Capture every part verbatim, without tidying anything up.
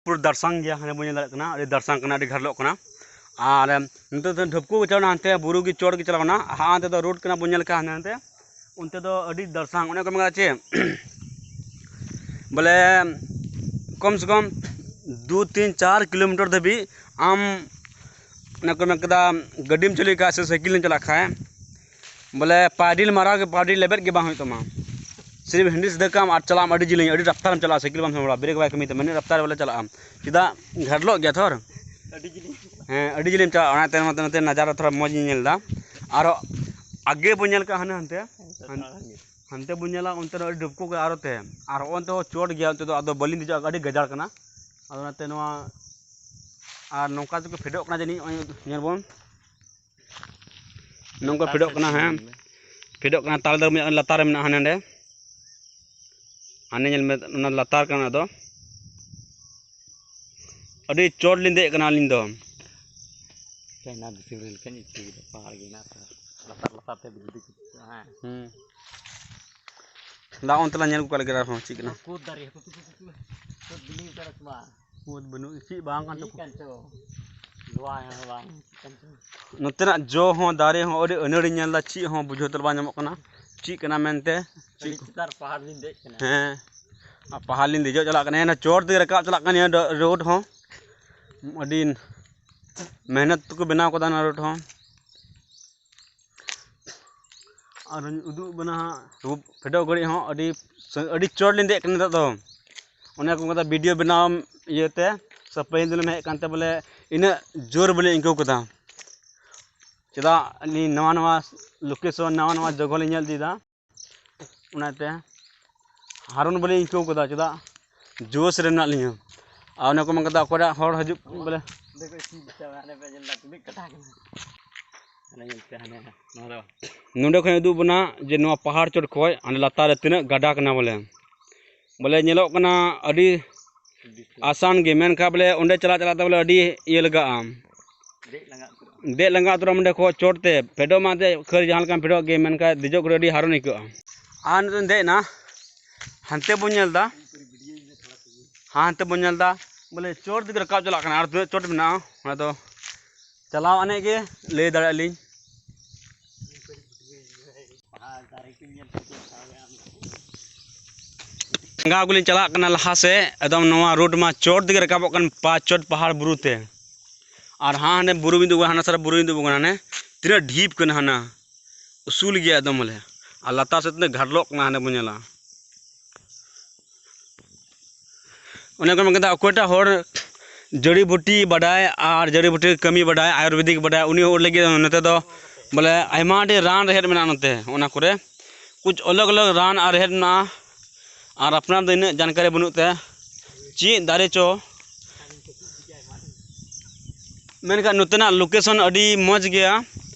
ᱯᱩᱨᱟᱹ ᱫᱟᱨᱥᱟᱝ ᱜᱮᱭᱟ, ᱦᱟᱱᱮ ᱵᱚᱱ ᱧᱮᱞ ᱫᱟᱲᱮᱭᱟᱜ ᱠᱟᱱᱟ, ᱟᱹᱰᱤ ᱫᱟᱨᱥᱟᱝ ᱠᱟᱱᱟ, ᱟᱹᱰᱤ ᱜᱷᱟᱴᱞᱚᱜ ᱠᱟᱱᱟ᱾ ᱟᱨ ᱱᱚᱛᱮ ᱫᱚ ᱰᱷᱟᱹᱯᱠᱩ ᱜᱮ ᱪᱟᱞᱟᱣ ᱠᱟᱱᱟ, ᱦᱟᱱᱛᱮ ᱵᱩᱨᱩ ᱜᱮ ᱪᱚᱴ ᱜᱮ ᱪᱟᱞᱟᱣ ᱠᱟᱱᱟ᱾ ᱦᱟᱸᱜ ᱚᱱᱛᱮ ᱫᱚ ᱨᱳᱰ ᱠᱟᱱᱟ ᱵᱚᱱ ᱧᱮᱞ ᱠᱟᱜᱼᱟ, ᱦᱟᱱᱛᱮ ᱱᱟᱛᱮ ᱚᱱᱛᱮ ᱫᱚ ᱟᱹᱰᱤ ᱫᱟᱨᱥᱟᱝ, ᱚᱱᱮ ᱠᱚ ᱢᱮᱱᱟ ᱪᱮ ᱵᱚᱞᱮ ᱠᱚᱢ ᱥᱮ ᱠᱚᱢ ᱫᱩ ᱛᱤᱱ ᱪᱟᱨ ᱠᱤᱞᱳᱢᱤᱴᱟᱨ ᱫᱷᱟᱹᱵᱤᱡ ᱟᱢ ᱚᱱᱮ ᱠᱚ ᱢᱮᱱ ᱠᱮᱫᱟ ᱜᱟᱹᱰᱤᱢ ᱪᱟᱹᱞᱩᱭ ᱠᱷᱟᱡ ᱥᱮ ᱥᱟᱭᱠᱮᱞᱮᱢ ᱪᱟᱞᱟᱜ ᱠᱷᱟᱡ ᱵᱚᱞᱮ ᱯᱟᱰᱤᱞ ᱢᱟᱨᱟᱣ ᱜᱮ ᱯᱟᱰᱤᱞ ᱞᱮᱵᱮᱫ ᱜᱮ ᱵᱟᱝ ᱦᱩᱭᱩᱜ ᱛᱟᱢᱟ᱾ ᱥᱤᱨᱤᱯ ᱦᱮᱱᱰᱤᱞ ᱥᱤᱫᱷᱟᱹ ᱠᱟᱢ ᱟᱨ ᱪᱟᱞᱟᱜ ᱟᱢ ᱟᱹᱰᱤ ᱡᱤᱞᱤᱧ, ᱟᱹᱰᱤ ᱨᱟᱯᱛᱟᱨᱮᱢ ᱪᱟᱞᱟᱜᱼᱟ, ᱥᱟᱭᱠᱮᱞ ᱵᱟᱢ ᱥᱟᱢᱵᱲᱟᱣᱟ, ᱵᱨᱮᱠ ᱵᱟᱭ ᱠᱟᱹᱢᱤ ᱛᱟᱢᱟ, ᱟᱹᱰᱤ ᱨᱟᱯᱛᱟᱨ ᱵᱚᱞᱮ ᱪᱟᱞᱟᱜ ᱟᱢ᱾ ᱪᱮᱫᱟᱜ ᱜᱷᱟᱰᱞᱚᱜ ᱜᱮᱭᱟ ᱛᱷᱚᱨ᱾ ᱟᱹᱰᱤ ᱡᱤᱞᱤᱧ᱾ ᱦᱮᱸ, ᱟᱹᱰᱤ ᱡᱤᱞᱤᱧ ᱪᱟᱞᱟᱜᱼᱟ, ᱚᱱᱟᱛᱮ ᱱᱚᱛᱮ, ᱱᱚᱛᱮ ᱱᱟᱡᱟᱨᱟ ᱛᱷᱚᱲᱟ ᱢᱚᱡᱽ ᱤᱧ ᱧᱮᱞ ᱮᱫᱟ᱾ ᱟᱨᱚ ᱟᱜᱮ ᱵᱚᱱ ᱧᱮᱞ ᱠᱟᱜᱼᱟ ᱦᱟᱱᱮ ᱦᱟᱱᱛᱮ, ᱦᱟᱱ-, ᱦᱟᱱᱛᱮ ᱵᱚᱱ ᱧᱮᱞᱟ ᱚᱱᱛᱮ ᱫᱚ ᱟᱹᱰᱤ ᱰᱩᱵᱠᱩ ᱜᱮ ᱟᱨᱚ ᱛᱮ, ᱟᱨ ᱚᱱᱛᱮ ᱦᱚᱸ ᱪᱚᱴ ᱜᱮᱭᱟ, ᱚᱱᱛᱮ ᱫᱚ ᱟᱫᱚ ᱵᱟᱹᱞᱤᱧ ᱫᱮᱡᱚᱜᱼᱟ, ᱟᱹᱰᱤ ᱜᱟᱡᱟᱲ ᱠᱟᱱᱟ᱾ ᱟᱫᱚ ᱚᱱᱟᱛᱮ ᱱᱚᱣᱟ ᱟᱨ ᱱᱚᱝᱠᱟ ᱛᱮᱠᱚ ᱯᱷᱮᱰᱚᱜ ᱠᱟᱱᱟ ᱡᱟᱹᱱᱤᱡ, ᱱᱚᱜᱼᱚᱭ ᱧᱮᱞ ᱵᱚᱱ᱾ ᱱᱚᱝᱠᱟ ᱯᱷᱮᱰᱚᱜ ᱠᱟᱱᱟ, ᱦᱮᱸ᱾ ᱯᱷᱮᱰᱚᱜ ᱠᱟᱱᱟ, ᱛᱟᱞ ᱫᱟᱨᱮ ᱞᱟᱛᱟᱨ ᱨᱮ ᱢᱮᱱᱟᱜᱼᱟ, ᱦᱟᱸᱰᱮ ᱱᱟᱰᱮ᱾ ᱦᱟᱱᱮ ᱧᱮᱞ ᱢᱮ, ᱚᱱᱟ ᱞᱟᱛᱟᱨ ᱠᱟᱱᱟ ᱫᱚ᱾ ᱟᱹᱰᱤ ᱪᱚᱴ ᱞᱤᱧ ᱫᱮᱡ ᱠᱟᱱᱟ ᱟᱹᱞᱤᱧ ᱫᱚ᱾ ᱪᱟᱭᱱᱟ ᱫᱤᱥᱚᱢ ᱨᱮ ᱞᱮᱠᱟᱧ ᱟᱹᱭᱠᱟᱹᱣ ᱠᱮᱫᱟ, ᱯᱟᱦᱟᱲ ᱜᱮ ᱦᱮᱱᱟᱜ ᱟᱠᱟᱫᱟ᱾ ᱞᱟᱛᱟᱨ ᱞᱟᱛᱟᱨ ᱛᱮ ᱵᱤᱡᱽᱞᱤ ᱠᱚ ᱦᱮᱸ᱾ ᱦᱩᱸ᱾ ᱫᱟᱜ ᱚᱱᱛᱮ ᱞᱟᱝ ᱧᱮᱞ ᱟᱹᱜᱩ ᱠᱟᱜ ᱞᱮᱜᱮ ᱟᱨᱦᱚᱸ ᱪᱮᱫ ᱠᱟᱱᱟ᱾ ᱠᱩᱫ ᱫᱟᱨᱮ, ᱠᱩᱫ, ᱠᱩᱫ, ᱠᱩᱫ, ᱠᱩᱫ, ᱠᱩᱫ ᱵᱤᱞᱤ ᱠᱟᱱᱟ ᱥᱮ ᱵᱟᱝ? ᱠᱩᱫ ᱵᱟᱹᱱᱩᱜ, ᱪᱮᱫ ᱵᱟᱝ ᱠᱟᱱ ᱪᱮᱫ ᱛᱟᱠᱚ᱾ ᱠᱟᱱ ᱪᱚ? ᱞᱚᱣᱟ ᱦᱚᱸ ᱵᱟᱝ, ᱪᱮᱫ ᱠᱟᱱ ᱪᱚ? ᱱᱚᱛᱮᱱᱟᱜ ᱡᱚ ᱦᱚᱸ ᱫᱟᱨᱮ ᱦᱚᱸ ᱟᱹᱰᱤ ᱟᱹᱱᱟᱹᱲᱤᱧ ᱧᱮᱞ ᱮᱫᱟ, ᱪᱮᱫ ᱦᱚᱸ ᱵᱩᱡᱷᱟᱹᱣ ᱛᱮ ᱵᱟᱝ ᱧᱟᱢᱚᱜ ᱠᱟᱱᱟ ᱪᱮᱫ ᱠᱟᱱᱟ ᱢᱮᱱᱛᱮ᱾ ᱪᱮᱫ ᱟᱹᱰᱤ ᱠᱚ? ᱪᱮᱛᱟᱱ ᱯᱟᱦᱟᱲ ᱞᱤᱧ ᱫᱮᱡ ᱠᱟᱱᱟ᱾ ᱦᱮᱸ, ᱟᱨ ᱯᱟᱦᱟᱲ ᱞᱤᱧ ᱫᱮᱡᱚᱜ ᱪᱟᱞᱟᱜ ᱠᱟᱱᱟ, ᱦᱟᱱᱟ ᱪᱚᱴ ᱛᱮᱜᱮ ᱨᱟᱠᱟᱵ ᱪᱟᱞᱟᱜ ᱠᱟᱱᱟ ᱱᱤᱭᱟᱹ ᱰᱚ-, ᱨᱳᱰ ᱦᱚᱸ᱾ ᱟᱹᱰᱤ ᱢᱮᱦᱱᱚᱛ ᱛᱮᱠᱚ ᱵᱮᱱᱟᱣ ᱠᱟᱫᱟ ᱚᱱᱟ ᱨᱳᱰ ᱦᱚᱸ᱾ ᱟᱨ ᱩᱫᱩᱜ ᱵᱮᱱᱟ ᱦᱟᱸᱜ᱾ ᱨᱩᱯ ᱯᱷᱮᱰᱚᱜ ᱜᱷᱟᱹᱲᱤᱡ ᱦᱚᱸ ᱟᱹᱰᱤ ᱥᱟᱺ-, ᱟᱹᱰᱤ ᱪᱚᱴ ᱞᱤᱧ ᱫᱮᱡ ᱠᱟᱱᱟ ᱱᱤᱛᱚᱜ ᱫᱚ᱾ ᱚᱱᱮ ᱠᱚ ᱢᱮᱛᱟᱜ ᱵᱷᱤᱰᱤᱭᱳ ᱵᱮᱱᱟᱣ ᱤᱭᱟᱹᱛᱮ ᱥᱮ ᱯᱟᱹᱦᱤᱞ ᱫᱤᱱ ᱦᱮᱡ ᱠᱟᱱᱛᱮ ᱵᱚᱞᱮ ᱤᱱᱟᱹᱜ ᱡᱳᱨ ᱵᱚᱞᱮ ᱟᱹᱭᱠᱟᱹᱣ ᱠᱮᱫᱟ᱾ ᱪᱮᱫᱟᱜ ᱟᱹᱞᱤᱧ ᱱᱟᱣᱟ ᱱᱟᱣᱟ ᱞᱳᱠᱮᱥᱚᱱ, ᱱᱟᱣᱟ ᱱᱟᱣᱟ ᱡᱚᱜᱚ ᱞᱤᱧ ᱧᱮᱞ ᱤᱫᱤᱭᱮᱫᱟ᱾ ᱚᱱᱟᱛᱮ ᱦᱟᱨᱚᱱ ᱵᱟᱹᱞᱤᱧ ᱟᱹᱭᱠᱟᱹᱣ ᱠᱟᱫᱟ, ᱪᱮᱫᱟᱜ ᱡᱳᱥ ᱨᱮ ᱢᱮᱱᱟᱜ ᱞᱤᱧᱟᱹ᱾ ᱟᱨ ᱚᱱᱮ ᱠᱚ ᱢᱮᱱ ᱠᱟᱫᱟ, ᱚᱠᱚᱭᱴᱟᱜ ᱦᱚᱲ ᱦᱤᱡᱩᱜ ᱵᱚᱞᱮ᱾ ᱱᱚᱰᱮ ᱠᱷᱚᱱ ᱩᱫᱩᱜ ᱵᱚᱱᱟ ᱡᱮ ᱱᱚᱣᱟ ᱯᱟᱦᱟᱲ ᱪᱚᱴ ᱠᱷᱚᱡ ᱦᱟᱸᱰᱮ ᱞᱟᱛᱟᱨ ᱨᱮ ᱛᱤᱱᱟᱹᱜ ᱜᱟᱰᱟ ᱠᱟᱱᱟ ᱵᱚᱞᱮ᱾ ᱵᱚᱞᱮ ᱧᱮᱞᱚᱜ ᱠᱟᱱᱟ ᱟᱹᱰᱤ ᱟᱥᱟᱱ ᱜᱮ, ᱢᱮᱱᱠᱷᱟᱱ ᱵᱚᱞᱮ ᱚᱸᱰᱮ ᱪᱟᱞᱟᱜ ᱪᱟᱞᱟᱜ ᱛᱮ ᱵᱚᱞᱮ ᱟᱹᱰᱤ ᱤᱭᱟᱹ ᱞᱟᱜᱟᱜᱼᱟ᱾ ᱫᱮᱡ ᱞᱟᱸᱜᱟ ᱩᱛᱟᱹᱨᱚᱜ ᱟᱢ ᱚᱸᱰᱮ ᱠᱷᱚᱡ ᱪᱚᱴ ᱛᱮ, ᱯᱷᱮᱰᱚᱜ ᱢᱟ ᱮᱱᱛᱮᱫ ᱠᱷᱟᱹᱞᱤ ᱡᱟᱦᱟᱸ ᱞᱮᱠᱟᱢ ᱯᱷᱮᱰᱚᱜ ᱜᱮ, ᱢᱮᱱᱠᱷᱟᱱ ᱫᱮᱡᱚᱜ ᱠᱚᱨᱮ ᱟᱹᱰᱤ ᱦᱟᱨᱚᱱ ᱟᱹᱭᱠᱟᱹᱜᱼᱟ᱾ ᱟᱨ ᱱᱤᱛᱚᱜ ᱤᱧ ᱫᱮᱡ ᱮᱱᱟ, ᱦᱟᱱᱛᱮ ᱵᱚᱱ ᱧᱮᱞ ᱮᱫᱟ, ᱦᱮᱸ, ᱦᱟᱱᱛᱮ ᱵᱚᱱ ᱧᱮᱞ ᱮᱫᱟ᱾ ᱵᱚᱞᱮ ᱪᱚᱴ ᱛᱮᱜᱮ ᱨᱟᱠᱟᱵ ᱪᱟᱞᱟᱜ ᱠᱟᱱᱟ, ᱟᱨ ᱛᱤᱱᱟᱹᱜ ᱪᱚᱴ ᱢᱮᱱᱟᱜᱼᱟ ᱚᱱᱟ ᱫᱚ ᱪᱟᱞᱟᱣ ᱟᱱᱮᱡ ᱜᱮ ᱞᱟᱹᱭ ᱫᱟᱲᱮᱭᱟᱜᱼᱟ ᱞᱤᱧ᱾ ᱡᱟᱸᱜᱟ ᱠᱚᱞᱤᱧ ᱪᱟᱞᱟᱜ ᱠᱟᱱᱟ ᱞᱟᱦᱟ ᱥᱮᱫ, ᱮᱠᱫᱚᱢ ᱱᱚᱣᱟ ᱨᱳᱰ ᱢᱟ ᱪᱚᱴ ᱛᱮᱜᱮ ᱨᱟᱠᱟᱵᱚᱜ ᱠᱟᱱ, ᱯᱟᱸᱪ ᱪᱚᱴ ᱯᱟᱦᱟᱲ ᱵᱩᱨᱩ ᱛᱮ᱾ ᱟᱨ ᱦᱟᱸ ᱦᱟᱸᱰᱮ ᱵᱩᱨᱩ ᱵᱤᱱ ᱩᱫᱩᱜ ᱠᱟᱱᱟ, ᱦᱟᱱᱟ ᱥᱟᱨᱟ ᱵᱩᱨᱩ ᱵᱤᱱ ᱩᱫᱩᱜ ᱠᱟᱱᱟ, ᱦᱟᱱᱮ ᱛᱤᱱᱟᱹᱜ ᱰᱷᱤᱯ ᱠᱟᱱᱟ, ᱦᱟᱱᱟ ᱩᱥᱩᱞ ᱜᱮᱭᱟ ᱮᱠᱫᱚᱢ ᱵᱚᱞᱮ᱾ ᱟᱨ ᱞᱟᱛᱟᱨ ᱥᱮᱫ ᱛᱤᱱᱟᱹᱜ ᱜᱷᱟᱰᱞᱚᱜ ᱠᱟᱱᱟ, ᱦᱟᱸᱰᱮ ᱵᱚᱱ ᱧᱮᱞᱟ᱾ ᱚᱱᱮ ᱠᱚ ᱢᱮᱱ ᱠᱮᱫᱟ, ᱚᱠᱚᱭᱴᱟᱜ ᱦᱚᱲ ᱡᱟᱹᱲᱤ ᱵᱩᱴᱤ ᱵᱟᱰᱟᱭ ᱟᱨ ᱡᱟᱹᱲᱤ ᱵᱩᱴᱤ ᱠᱟᱹᱢᱤ ᱵᱟᱰᱟᱭ, ᱟᱭᱩᱨᱵᱮᱫᱤᱠ ᱵᱟᱰᱟᱭ, ᱩᱱᱤ ᱦᱚᱲ ᱞᱟᱹᱜᱤᱫ ᱱᱚᱛᱮ ᱫᱚ ᱵᱚᱞᱮ ᱟᱭᱢᱟ ᱰᱷᱮᱨ ᱨᱟᱱ ᱨᱮᱦᱮᱫ ᱢᱮᱱᱟᱜᱼᱟ ᱱᱚᱛᱮ᱾ ᱚᱱᱟ ᱠᱚᱨᱮ ᱠᱩᱪ ᱟᱞᱟᱜᱽ ᱟᱞᱟᱜᱽ ᱨᱟᱱ ᱟᱨ ᱨᱮᱦᱮᱫ ᱢᱮᱱᱟᱜᱼᱟ, ᱟᱨ ᱟᱯᱱᱟᱨ ᱫᱚ ᱤᱱᱟᱹᱜ ᱡᱟᱱᱠᱟᱨᱤ ᱵᱟᱹᱱᱩᱜ ᱛᱮ ᱪᱮᱫ ᱫᱟᱨᱮ ᱪᱚ, ᱢᱮᱱᱠᱷᱟᱱ ᱱᱚᱛᱮᱱᱟᱜ ᱞᱳᱠᱮᱥᱚᱱ ᱟᱹᱰᱤ ᱢᱚᱡᱽ ᱜᱮᱭᱟ᱾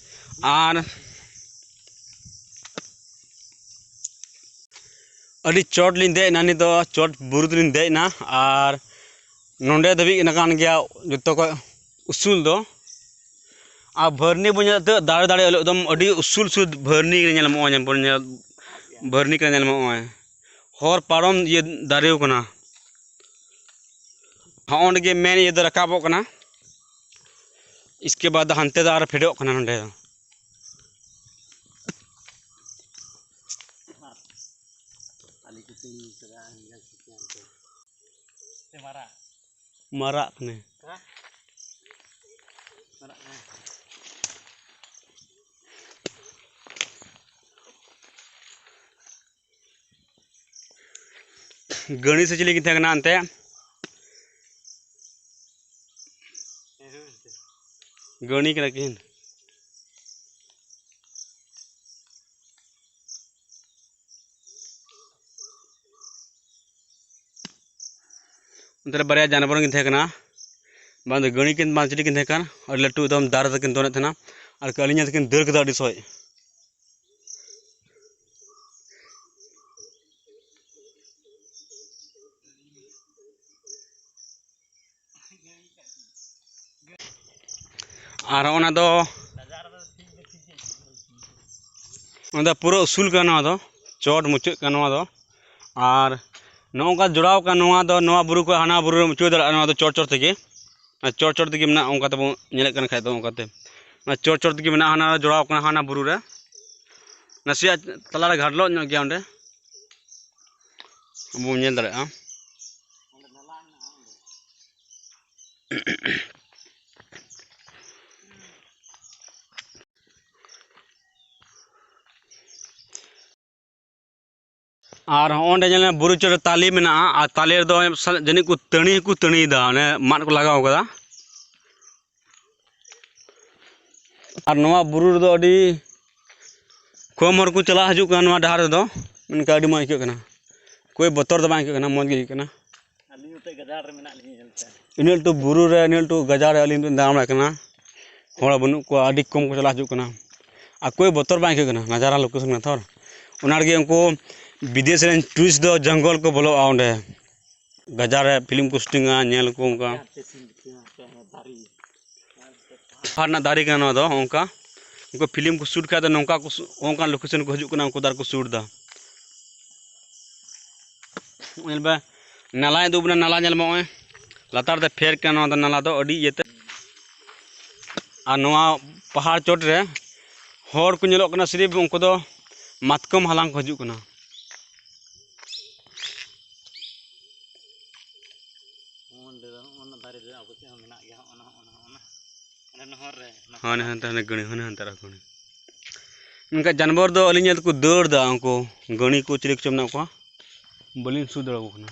ᱟᱨ ᱟᱹᱰᱤ ᱪᱚᱴ ᱞᱤᱧ ᱫᱮᱡ ᱮᱱᱟ, ᱱᱤᱛ ᱫᱚ ᱪᱚᱴ ᱵᱩᱨᱩ ᱫᱚᱞᱤᱧ ᱫᱮᱡ ᱮᱱᱟ᱾ ᱟᱨ ᱱᱚᱸᱰᱮ ᱫᱷᱟᱹᱵᱤᱡ ᱤᱱᱟᱹ ᱠᱟᱱ ᱜᱮᱭᱟ ᱡᱚᱛᱚ ᱠᱷᱚᱡ ᱩᱥᱩᱞ ᱫᱚ᱾ ᱟᱨ ᱵᱷᱟᱹᱨᱱᱤ ᱵᱚᱱ ᱧᱮᱞ ᱛᱮ ᱫᱟᱨᱮ ᱫᱟᱨᱮ ᱮᱠᱫᱚᱢ ᱟᱹᱰᱤ ᱩᱥᱩᱞ ᱩᱥᱩᱞ ᱵᱷᱟᱹᱨᱱᱤ ᱧᱮᱞ ᱧᱟᱢᱚᱜᱼᱟ, ᱧᱮᱞ ᱵᱚᱱ ᱧᱮᱞ, ᱵᱷᱟᱹᱨᱱᱤ ᱠᱟᱱᱟ ᱧᱮᱞ ᱧᱟᱢᱚᱜᱼᱟ᱾ ᱦᱚᱨ ᱯᱟᱨᱚᱢ ᱤᱭᱟᱹ ᱫᱟᱨᱮ ᱠᱟᱱᱟ᱾ ᱦᱚᱸ, ᱚᱸᱰᱮ ᱜᱮ ᱢᱮᱱ ᱤᱭᱟᱹ ᱫᱚ ᱨᱟᱠᱟᱵᱚᱜ ᱠᱟᱱᱟ᱾ ᱤᱥᱠᱮ ᱵᱟᱫ ᱦᱟᱱᱛᱮ ᱫᱚ ᱟᱨ ᱯᱷᱮᱰᱚᱜ ᱠᱟᱱᱟ ᱱᱚᱸᱰᱮ ᱫᱚ᱾ ᱢᱟᱨᱟᱜ ᱠᱟᱱᱟᱭ᱾ ᱜᱟᱹᱲᱤ ᱥᱮ ᱪᱤᱞᱤ ᱠᱤᱱ ᱛᱟᱦᱮᱸ ᱠᱟᱱᱟ ᱮᱱᱛᱮ? ᱜᱟᱹᱲᱤ ᱠᱟᱱᱟ ᱠᱤᱱ᱾ ᱚᱱᱛᱮ ᱨᱮ ᱵᱟᱨᱭᱟ ᱡᱟᱱᱣᱟᱨ ᱠᱤᱱ ᱛᱟᱦᱮᱸ ᱠᱟᱱᱟ, ᱵᱟᱝ ᱫᱚ ᱜᱟᱹᱲᱤ ᱠᱤᱱ, ᱵᱟᱝ ᱪᱤᱞᱤ ᱠᱤᱱ ᱛᱟᱦᱮᱸ ᱠᱟᱱ, ᱟᱹᱰᱤ ᱞᱟᱹᱴᱩ ᱮᱠᱫᱚᱢ ᱫᱟᱨᱮ ᱨᱮᱠᱤᱱ ᱫᱚᱱᱮᱫ ᱛᱟᱦᱮᱱᱟ᱾ ᱟᱨ ᱟᱹᱞᱤᱧ ᱧᱮᱞ ᱛᱮᱠᱤᱱ ᱫᱟᱹᱲ ᱠᱮᱫᱟ ᱟᱹᱰᱤ ᱥᱚᱡ᱾ ᱟᱨ ᱚᱱᱟ ᱫᱚ, ᱚᱱᱟ ᱫᱚ ᱯᱩᱨᱟᱹ ᱩᱥᱩᱞ ᱠᱟᱱᱟ, ᱱᱚᱣᱟ ᱫᱚ ᱪᱚᱴ ᱢᱩᱪᱟᱹᱫ ᱠᱟᱱᱟ ᱱᱚᱣᱟ ᱫᱚ᱾ ᱟᱨ ᱱᱚᱜᱼᱚ ᱱᱚᱝᱠᱟ ᱡᱚᱲᱟᱣ ᱠᱟᱱᱟ ᱱᱚᱣᱟ ᱫᱚ, ᱱᱚᱣᱟ ᱵᱩᱨᱩ ᱠᱷᱚᱱ ᱦᱟᱱᱟ ᱵᱩᱨᱩ ᱨᱮᱢ ᱩᱪᱟᱹᱲ ᱫᱟᱲᱮᱭᱟᱜᱼᱟ᱾ ᱱᱚᱣᱟ ᱫᱚ ᱪᱚᱴ ᱪᱚᱴ ᱛᱮᱜᱮ, ᱚᱱᱟ ᱪᱚᱴ ᱪᱚᱴ ᱛᱮᱜᱮ ᱢᱮᱱᱟᱜᱼᱟ᱾ ᱚᱱᱠᱟ ᱛᱮᱵᱚᱱ ᱧᱮᱞᱮᱫ ᱠᱟᱱ ᱠᱷᱟᱡ ᱫᱚ, ᱚᱱᱠᱟᱛᱮ ᱚᱱᱟ ᱪᱚᱴ ᱪᱚᱴ ᱛᱮᱜᱮ ᱢᱮᱱᱟᱜᱼᱟ ᱦᱟᱱᱟ ᱡᱚᱲᱟᱣ ᱠᱟᱱᱟ ᱦᱟᱱᱟ ᱵᱩᱨᱩ ᱨᱮ᱾ ᱱᱟᱥᱮᱭᱟᱜ ᱛᱟᱞᱟᱨᱮ ᱜᱷᱟᱰᱞᱚᱜ ᱧᱚᱜ ᱜᱮᱭᱟ, ᱚᱸᱰᱮ ᱵᱚᱱ ᱧᱮᱞ ᱫᱟᱲᱮᱭᱟᱜᱼᱟ᱾ ᱟᱨ ᱦᱚᱸᱜᱼᱚ ᱱᱚᱸᱰᱮ ᱧᱮᱞ ᱢᱮ, ᱵᱩᱨᱩ ᱪᱚᱴ ᱨᱮ ᱛᱟᱞᱮ ᱢᱮᱱᱟᱜᱼᱟ, ᱟᱨ ᱛᱟᱞᱮ ᱨᱮᱫᱚ ᱡᱟᱹᱱᱤᱡ ᱠᱚ ᱛᱟᱹᱲᱤ ᱦᱚᱸᱠᱚ ᱛᱟᱹᱲᱤᱭᱮᱫᱟ, ᱚᱱᱮ ᱢᱟᱫ ᱠᱚ ᱞᱟᱜᱟᱣ ᱠᱟᱫᱟ᱾ ᱟᱨ ᱱᱚᱣᱟ ᱵᱩᱨᱩ ᱨᱮᱫᱚ ᱟᱹᱰᱤ ᱠᱚᱢ ᱦᱚᱲ ᱠᱚ ᱪᱟᱞᱟᱜ ᱦᱤᱡᱩᱜ ᱠᱟᱱᱟ ᱱᱚᱣᱟ ᱰᱟᱦᱟᱨ ᱨᱮᱫᱚ, ᱢᱮᱱᱠᱷᱟᱱ ᱟᱹᱰᱤ ᱢᱚᱡᱽ ᱟᱹᱭᱠᱟᱹᱜ ᱠᱟᱱᱟ, ᱠᱳᱭ ᱵᱚᱛᱚᱨ ᱫᱚ ᱵᱟᱝ ᱟᱹᱭᱠᱟᱹᱜ ᱠᱟᱱᱟ, ᱢᱚᱡᱽ ᱜᱮ ᱟᱹᱭᱠᱟᱹᱜ ᱠᱟᱱᱟ᱾ ᱟᱹᱞᱤᱧ ᱱᱚᱛᱮ ᱜᱟᱡᱟᱲ ᱨᱮ ᱢᱮᱱᱟᱜ ᱞᱤᱧᱟ ᱧᱮᱞ ᱯᱮ᱾ ᱤᱱᱟᱹᱜ ᱞᱟᱹᱴᱩ ᱵᱩᱨᱩ ᱨᱮ, ᱤᱱᱟᱹᱜ ᱞᱟᱹᱴᱩ ᱜᱟᱡᱟᱲ ᱨᱮ ᱟᱹᱞᱤᱧ ᱫᱚᱞᱤᱧ ᱫᱟᱬᱟ ᱵᱟᱲᱟᱭ ᱠᱟᱱᱟ, ᱦᱚᱲ ᱵᱟᱹᱱᱩᱜ ᱠᱚᱣᱟ, ᱟᱹᱰᱤ ᱠᱚᱢ ᱠᱚ ᱪᱟᱞᱟᱣ ᱦᱤᱡᱩᱜ ᱠᱟᱱᱟ᱾ ᱟᱨ ᱠᱳᱭ ᱵᱚᱛᱚᱨ ᱵᱟᱝ ᱟᱹᱭᱠᱟᱹᱜ ᱠᱟᱱᱟ, ᱱᱟᱡᱟᱨᱟ ᱞᱳᱠᱮᱥᱚᱱ ᱠᱟᱱᱟ ᱛᱷᱚᱨ᱾ ᱚᱱᱟ ᱨᱮᱜᱮ ᱩᱱᱠᱩ ᱵᱤᱫᱮᱥ ᱨᱮᱱ ᱴᱩᱨᱤᱥᱴ ᱫᱚ ᱡᱚᱝᱜᱚᱞ ᱠᱚ ᱵᱚᱞᱚᱜᱼᱟ, ᱚᱸᱰᱮ ᱜᱟᱡᱟᱲ ᱨᱮ ᱯᱷᱤᱞᱢ ᱠᱚ ᱥᱩᱴᱤᱝᱟ, ᱧᱮᱞ ᱠᱚ ᱚᱱᱠᱟ᱾ ᱯᱟᱦᱟᱲ ᱨᱮᱱᱟᱜ ᱫᱟᱨᱮ ᱠᱟᱱᱟ ᱱᱚᱣᱟ ᱫᱚ, ᱚᱱᱠᱟ ᱩᱱᱠᱩ ᱯᱷᱤᱞᱢ ᱠᱚ ᱥᱩᱴ ᱠᱷᱟᱡ ᱫᱚ ᱱᱚᱝᱠᱟ ᱠᱚ ᱥᱩ-, ᱚᱱᱠᱟᱱ ᱞᱳᱠᱮᱥᱚᱱ ᱠᱚ ᱦᱤᱡᱩᱜ ᱠᱟᱱᱟ, ᱩᱱᱠᱩ ᱫᱟᱨᱮ ᱠᱚ ᱥᱩᱴ ᱮᱫᱟ᱾ ᱧᱮᱞ ᱢᱮ, ᱱᱟᱞᱟᱭ ᱩᱫᱩᱜ ᱵᱚᱱᱟ, ᱱᱟᱞᱟ ᱧᱮᱞ ᱢᱮ, ᱱᱚᱜᱼᱚᱭ ᱞᱟᱛᱟᱨ ᱛᱮ ᱯᱷᱮᱰ ᱠᱟᱱᱟ ᱱᱚᱣᱟ ᱫᱚ, ᱱᱟᱞᱟ ᱫᱚ ᱟᱹᱰᱤ ᱤᱭᱟᱹᱛᱮ᱾ ᱟᱨ ᱱᱚᱣᱟ ᱯᱟᱦᱟᱲ ᱪᱚᱴ ᱨᱮ ᱦᱚᱲ ᱠᱚ ᱧᱮᱞᱚᱜ ᱠᱟᱱᱟ, ᱥᱤᱨᱤᱯ ᱩᱱᱠᱩ ᱫᱚ ᱢᱟᱛᱠᱚᱢ ᱦᱟᱞᱟᱝ ᱠᱚ ᱦᱤᱡᱩᱜ ᱠᱟᱱᱟ᱾ ᱚᱸᱰᱮ ᱫᱚ ᱦᱚᱸᱜᱼᱚ ᱱᱟ ᱫᱟᱨᱮ ᱨᱮ ᱟᱵᱚ ᱪᱮᱫ ᱦᱚᱸ ᱢᱮᱱᱟᱜ ᱜᱮᱭᱟ, ᱦᱚᱸᱜᱼᱚ ᱱᱟ, ᱦᱚᱸᱜᱼᱚ ᱱᱟ, ᱦᱚᱸᱜᱼᱚ ᱱᱟ᱾ ᱚᱸᱰᱮ ᱱᱟ ᱦᱚᱨ ᱨᱮ, ᱱᱟ ᱦᱟᱱᱮ ᱦᱚᱨ᱾ ᱦᱟᱱᱛᱮ ᱦᱟᱱᱮ ᱜᱟᱹᱲᱤ, ᱦᱟᱱᱮ ᱦᱟᱱᱛᱮ ᱟᱨᱦᱚᱸ ᱜᱟᱹᱲᱤ᱾ ᱢᱮᱱᱠᱷᱟᱱ ᱡᱟᱱᱣᱟᱨ ᱫᱚ ᱟᱹᱞᱤᱧ ᱧᱮᱞ ᱛᱮᱠᱚ ᱫᱟᱹᱲ ᱮᱫᱟ, ᱩᱱᱠᱩ ᱜᱟᱹᱲᱤ ᱠᱚ ᱪᱤᱞᱤ ᱠᱚᱪᱚ ᱢᱮᱱᱟᱜ ᱠᱚᱣᱟ, ᱵᱟᱹᱞᱤᱧ ᱥᱩᱨ ᱫᱟᱲᱮᱭᱟᱠᱚ ᱠᱟᱱᱟ᱾